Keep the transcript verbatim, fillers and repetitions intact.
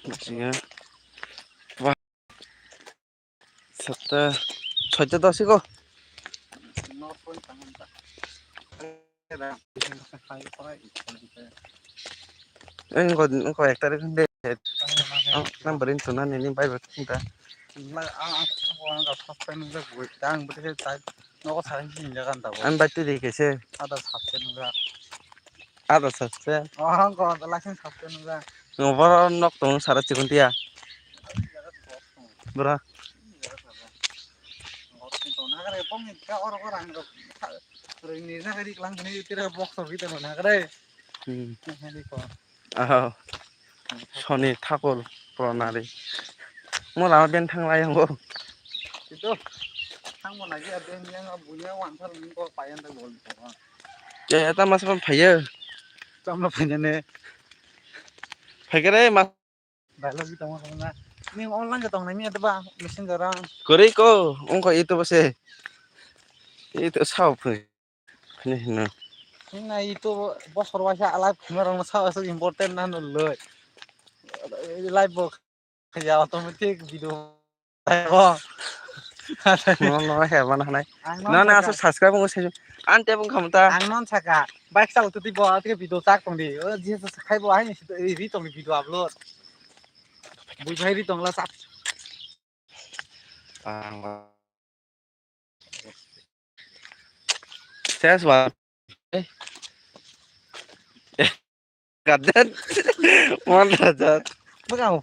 Siya. Wah. Satta, soita dos iko. Eh, engko, engko ek tarik de. Ang number in tuna nini bai bai ta. Ang bai tu di kese. Ada saste. Oh, ang ko license saste nungga. Ngo boro nok tong sara chikon tiya. Bora. Hmm. Aho. Soni thakol pronari. Mo lama ben thang lai hango. Itu. Thang mo lagi ada yang punya wantar mingko payan tak bol. Ya, ya, tama sepan phaiyo. Tama phaiyo ne. Phaikere mas. Dialogue tong na. Ni online ka tong na ni ba messenger ang. Kore ko, ongko itu bose. Itu sao phe. Ni no. Ni na itu bosor waisa alive khuma rong sao so important na no loi. Live bo ya automatic video. Bo. No, no, he mana hanai. Ang no, no, no, saka. Asa subscribe mo se. An te bung khamta. Ang non saka. Bike sal tu ti bo atike video tak tong di. O je sa khai bo ai ni ri tong di video upload. Bui bhai ri tong la sak. Ses wa. Eh. Eh. Gadet. Mon rajat. Baka